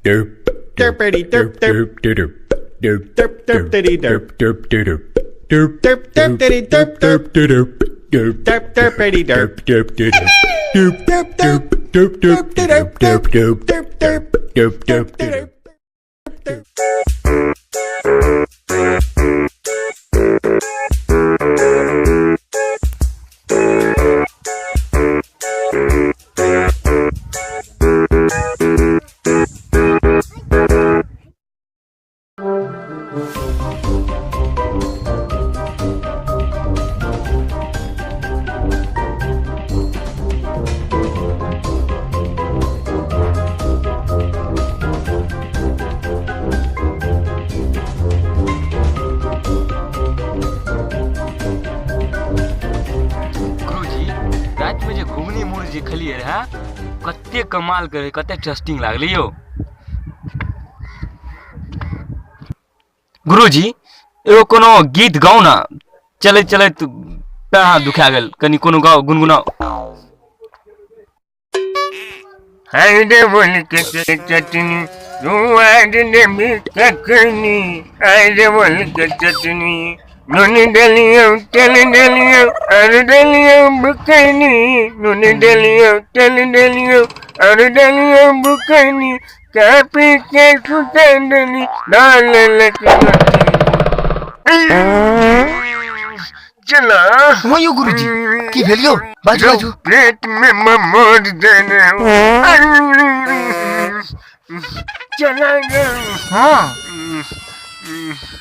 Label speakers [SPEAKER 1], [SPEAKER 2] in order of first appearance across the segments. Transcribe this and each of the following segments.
[SPEAKER 1] Derp
[SPEAKER 2] Derpity derp derp
[SPEAKER 1] derp derp
[SPEAKER 2] derp derp diddy derp
[SPEAKER 1] derp derp derp
[SPEAKER 2] derp derp diddy derp derp
[SPEAKER 1] derp derp
[SPEAKER 2] derp derpity derp
[SPEAKER 1] derp derp derp
[SPEAKER 2] derp derp
[SPEAKER 1] derp derp
[SPEAKER 2] derp
[SPEAKER 1] derp derp
[SPEAKER 2] derp derp
[SPEAKER 1] derp derp
[SPEAKER 2] derp
[SPEAKER 1] derp.
[SPEAKER 3] गुरुजी, रातिमे जे घुगनी मुड़ी जे खेलियै रहए, कते कमाल के रहै, कते टेस्टिंग लागलै यौ। गुरुजी, एगो कोनो गीत गाउ ने, चलैत चलैत पैर हाथ दुखा गेल, कनि कोनो गाउ, गुनगुनाउ।
[SPEAKER 4] हाय रे बोल के चटनी रुआद देबी कखनी, हाय रे बोल के चटनी नून डलियो तेल डलियो और डलियो बुकनी, नून डलियो तेल डलियो और डलियो बुकनी, कापी के सुता डली डाल लटकनी। चला।
[SPEAKER 3] हाँ यौ गुरुजी, की भेल यौ? बाजू बाजू।
[SPEAKER 4] पेट में ममोड़ देने चला गया।
[SPEAKER 3] हाँ,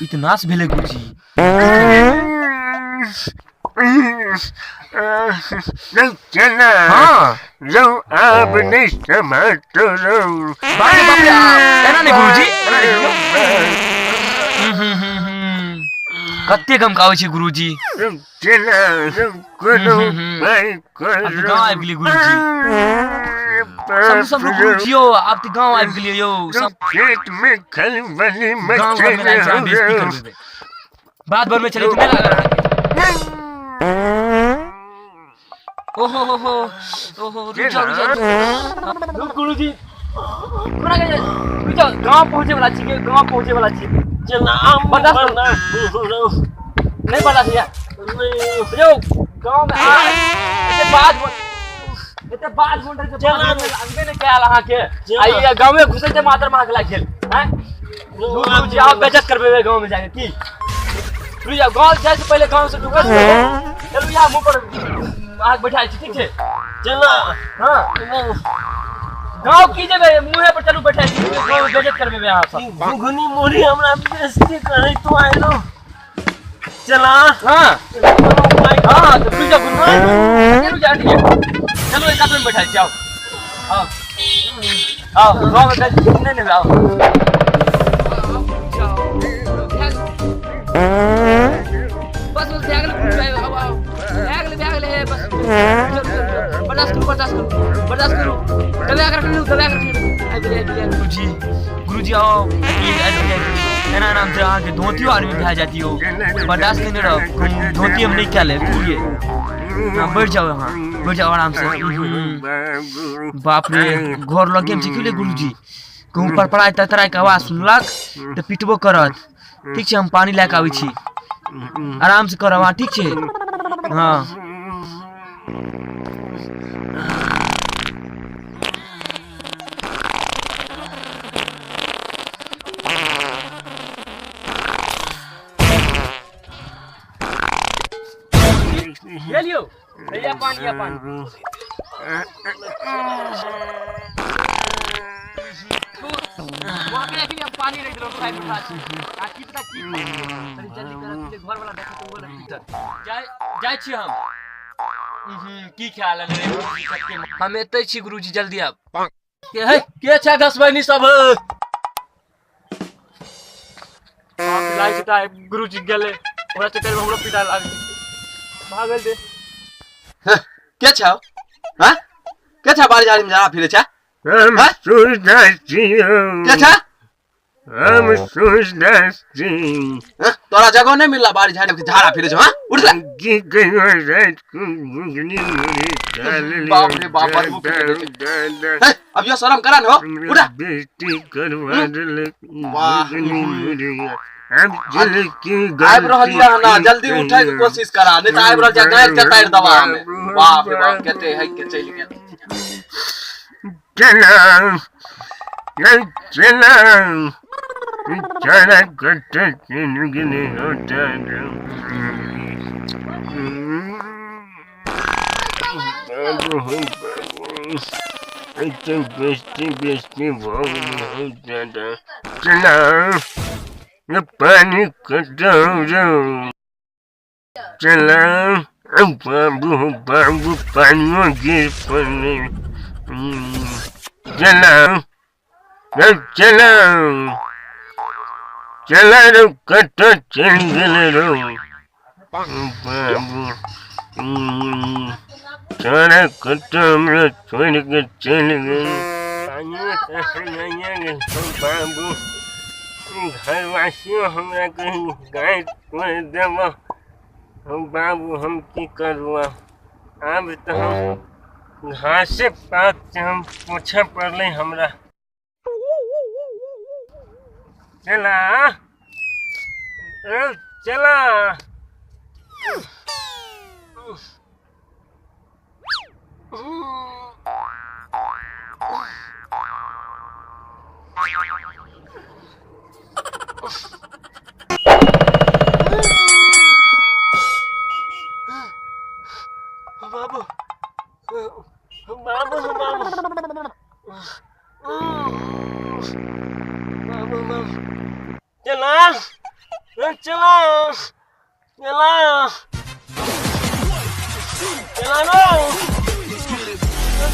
[SPEAKER 3] ई तऽ नाश भेलै गुरुजी।
[SPEAKER 4] नहीं चला।
[SPEAKER 3] हाँ।
[SPEAKER 4] लो आप नहीं समातो रो।
[SPEAKER 3] बाप रे बाप रे, एना नहि गुरुजी, एना नहि। कते गमकाबै छै गुरुजी।
[SPEAKER 4] चला कोनो भाई।
[SPEAKER 3] आब तऽ गाँव आबि गेलियै गुरुजी। समझू समझू गुरुजी यौ, आब तऽ गाँव आबि गेलियै यौ। सब
[SPEAKER 4] पेट में खलबली
[SPEAKER 3] गाँव घरमे लागै छै अहाँ बेइज्जती करबेबै। बात भरमे छलै तऽ नहि लागल अहाँके? ओहो हो हो, ओहो, रुकि जाउ रुकि जाउ रुक गुरुजी, कोना के रुकि जाउ, गाँव पहुँचे वाला छी, गाँव पहुँचे वाला छी। बर्दाश्त करू। नहि बर्दाश्त होइया यौ गाँव मे? आ एते बाज बोल, एते बाज बोल रहे, लागबे नहि कयल अहाँके, आ ई गाँवे घुसैते मात्र अहाँके लागि गेल। आँय गुरुजी, अहाँ बेइज्जत करबेबै गाँव मे जाके की? रुकि जाउ, गाँव जाइ से पहिले गाँव से ढुकै से पहिले चलू, यहाँ मुँह पर अहाँके बैठाइ छी, ठीक छै? हाँ, गाँव की जेबै, मुँहे पर चलू बैठाइ छी। गाँव मे बेइज्जत करबेबै अहाँ सब।
[SPEAKER 5] घुघनी मुड़ी हमरा बेइज्जती करै तो आइलो। चला।
[SPEAKER 3] हाँ हाँ, तऽ रुकि जाउ गुरु, चलू जा, ठीक है, चलू, एक आदमी बैठाइ छी, आउ आउ आउ, गाँव मे बेइज्जती नहि ने, आउ। बस बस, भए गेलै गुरु, आउ आउ, भए गेलै भए गेलै, बस बर्दाश्त करू, बर्दाश्त करू, बर्दाश्त करू, दबा के रखने, दबा के रखने। आबि गेलै आबि गेलै गुरुजी, गुरुजी आउ, आबि गेलै आबि गेलै। एना एना तऽ अहाँके धोतियो आदमी भए जायत यौ, बर्दाश्त नहि रहब, धोती हम नहि कए लेब, बुझलियै? हाँ, बैठ जाउ अहाँ, बैठ जाउ आरामसँ। बाप रे, घर लगे छै की गुरुजी? कहूँ परपराय ततराय के आवाज सुनलक तऽ पिटबो करत। ठीक छै, हम पानी लए कऽ आबै छी, आरामसँ करब अहाँ, ठीक छै? हाँ, ले लियौ, भैया पानी, या पानी। वहाँ के राखि, हम पानी रख देलहुँ साइड में। आ की पता की, तनी जल्दी करब कि घर वाला देखत तऽ बोलत पीटत। जाइ जाइ छी हम। की ख्याल है रे गुरुजी कते? हम एतै छी गुरुजी, जल्दी आब। के है, के छै घसबैनी सब? लाइट गुरुजी गेलै, ओकरा चक्कर में हमरो पिटा लागल, भागल दे।
[SPEAKER 6] के छौ? हाँ, के छ? बाड़ी झाड़ी में जरा फिरे छ?
[SPEAKER 4] हम
[SPEAKER 6] हाँ?
[SPEAKER 4] सूरदास छियौ।
[SPEAKER 6] के छ?
[SPEAKER 4] हम सूरदास छी।
[SPEAKER 6] तोरा जगह नहीं मिलला बाड़ी झाड़ी के झाड़ा फिरे छौ। हां उठ जा।
[SPEAKER 4] की कहियो रात को घुघनी मुड़ी खा लेलियो।
[SPEAKER 6] बाप रे बाप, बदबू के। अब यो शरम करा न हो, उठा।
[SPEAKER 4] बेइज्जती करवा देलक
[SPEAKER 6] वाह।
[SPEAKER 4] घुघनी मुड़ी। अब चल की
[SPEAKER 6] आबि रहल ये ना, जल्दी उठै के कोशिश करा, नहीं त आबि रहल छै गारि के तारि दबा हमे। बाप रे बाप, कते है के चलि गेल।
[SPEAKER 4] चला चला चला कट्टे चल होता। बाबू हो बाबू, एते बेइज्जती बेइज्जती भऽ गेलै हो दादा। चला ये पानी कट्टा हो जाओ। चला बाबू हो बाबू, पानियो गिर पड़ले। चला चला चला रो कट्टा चल गेलै रो बाबू। सारा कट्टा हमरा छोड़ि के चलि गेल। पानियो तऽ बाबू, घरवासियो हमरा कहीं गाय तोड़ि देबह। हम बाबू हम की करबह, आब तऽ हम घासे पात से हम पोछऽ पड़लै हमरा। चला चला बाबू बाबू बाबू बाबू बाबू चला चला चला चला रो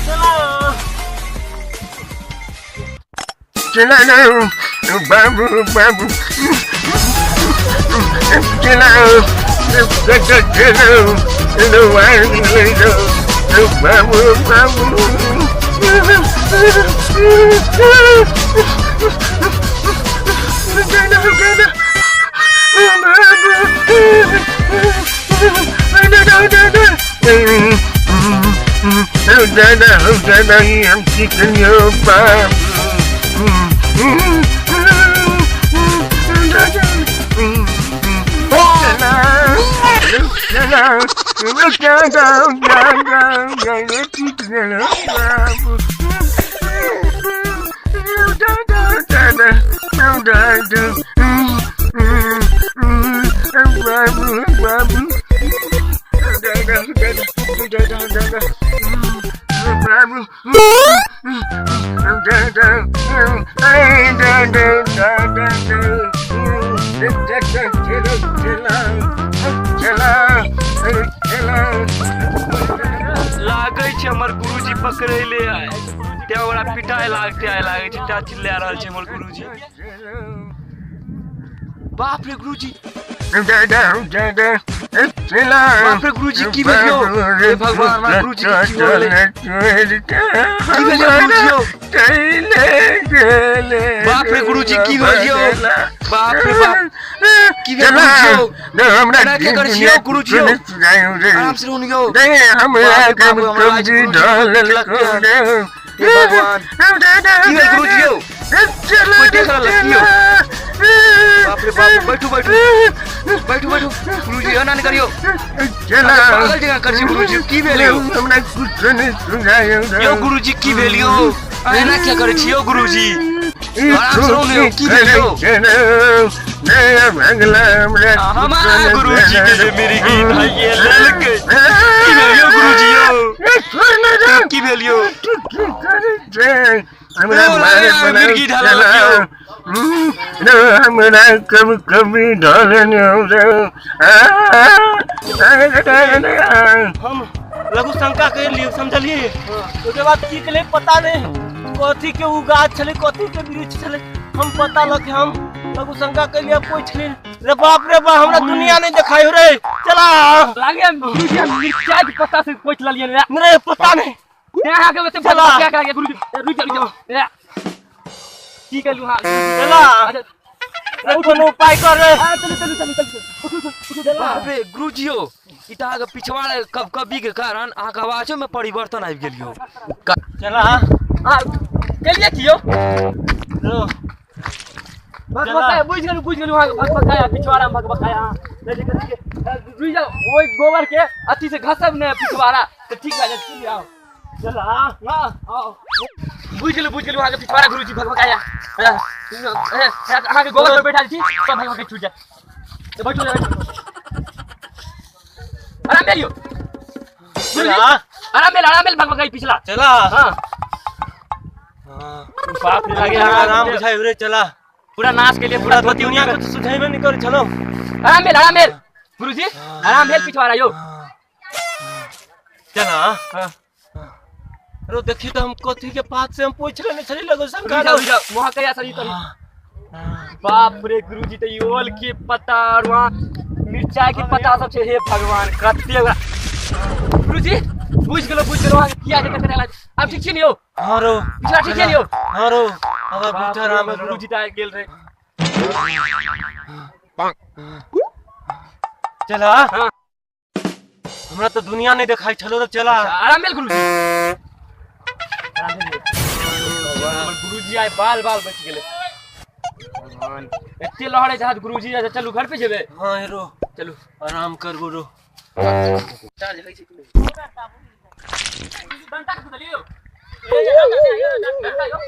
[SPEAKER 4] चला चला रो बाबू बाबू चला चलो बाबू बाबू। दादा हम की करियो बाबू।
[SPEAKER 3] लागै छै हमर गुरुजी पकड़ैले आय, ते ओकरा पिटाय लागते आय लागै छै, ता चिल्ला रहल छै हमर गुरुजी। बाप रे गुरुजी, बाप रे गुरुजी की भेल यौ? हे भगवान, हमरा गुरुजी के की हो गेलै? की भेल यौ गुरुजी यौ? बाप रे गुरुजी की भेल यौ? बाप रे बाप, की भेल गुरुजी यौ? एना किया करै छी यौ गुरुजी यौ? आराम से रहू ने यौ। हे भगवान, की भेल गुरुजी यौ? कोइ देख रहल की यौ? बाप रे बाप, बैठू बैठू बैठू बैठू गुरुजी, एना नहि करियौ। पागल जकाँ करै छी गुरुजी, की भेल यौ? यौ गुरुजी की भेल यौ? एना किया करै छी यौ गुरुजी? आराम से रहू ने यौ, की भेल यौ? हमारा गुरुजी के जे मिर्गी भइए लेलकै। की भेल यौ गुरुजी यौ? की भेल यौ? मिर्गी ढाललक यौ।
[SPEAKER 4] हमरा कभी कभी ढालन।
[SPEAKER 5] हम लघु शंका कर लियो, समझलिए? ओके बाद की केले पता नहीं, कथी के उ गाछ छले, कथी के वृक्ष छले, हम पता लग हम लघु शंका कर लिया पूछ ले। रे बाप रे बाप, हमरा दुनिया नहीं देखाई रे। चला
[SPEAKER 3] लागे गुरुजी मिर्चा के पत्ता से पोछ लेलिए रे।
[SPEAKER 5] रे पता नहीं
[SPEAKER 3] यहाँ के बच्चे
[SPEAKER 5] चला।
[SPEAKER 3] क्या करा गुरुजी? रुक जा रुक जा। की कहलु हां
[SPEAKER 5] चला रे कोनो उपाय कर रे।
[SPEAKER 3] चलू चलू चलू चलू। बाप रे गुरुजी हो ई त अहाँके पिछवाड़ा कबकबी के कारण अहाँके आवाजो में परिवर्तन आबि गेल यो।
[SPEAKER 5] चला
[SPEAKER 3] आ केलिए की यो
[SPEAKER 5] रो
[SPEAKER 3] भकभकाया बुझि गेलु अहाँके भकभकाया पिछवाड़ा में भकभकाया। हां नहीं ठीक है रुइ जाओ ओइ गोबर के अथी से घसब ने पिछवाड़ा त ठीक भए जायत। चलि आओ
[SPEAKER 5] चला
[SPEAKER 3] हां आओ बुझि गेलु अहाँके पिछवाड़ा गुरुजी भकभकाया। अहाँके गोबर पर बैठा छी सब भकभकाई छूट जायत। बैठो बैठो आराम भेल यो
[SPEAKER 5] चला
[SPEAKER 3] आराम भेल भकभकाई पिछला।
[SPEAKER 5] चला
[SPEAKER 3] हां
[SPEAKER 5] हां
[SPEAKER 3] बाप रे लागे
[SPEAKER 5] आराम बुझाइ रे। चला
[SPEAKER 3] पूरा नाश के लिए पूरा धोती
[SPEAKER 5] दुनिया के तो सुझाइबे नहीं कर छलो।
[SPEAKER 3] आराम भेल गुरुजी आराम भेल पिछवाड़ा यो।
[SPEAKER 5] चला हां रो देखी तो हम कथी के पात से हम पूछ लेने छली लगो शंका
[SPEAKER 3] रुक जाओ वहां कया सही करी। बाप रे गुरुजी त ओल के पत्ता और वहां मिर्चाई के पत्ता सब छे। हे भगवान कते गुरुजी बुझ गेलो वहां किया के कटला। अब ठीक छी ने यो?
[SPEAKER 5] हां रो
[SPEAKER 3] पिछला ठीक छी ने यो?
[SPEAKER 5] हां रो अब बुझा राम
[SPEAKER 3] गुरुजी त गेल रे।
[SPEAKER 5] चला
[SPEAKER 3] हां
[SPEAKER 5] हमरा तो दुनिया नहीं देखाई छलो रे। चला
[SPEAKER 3] आराम भेल गुरुजी आराम भेल। हमर गुरुजी आइ बाल बाल बचि गेलै। भगवान एते लहरे जहाज गुरुजी चलू घर पे जेबै।
[SPEAKER 5] हां रो
[SPEAKER 3] चलू
[SPEAKER 5] आराम कर गुरु।
[SPEAKER 3] चार्ज होइ छै डंटा के देलियो डंटा यो।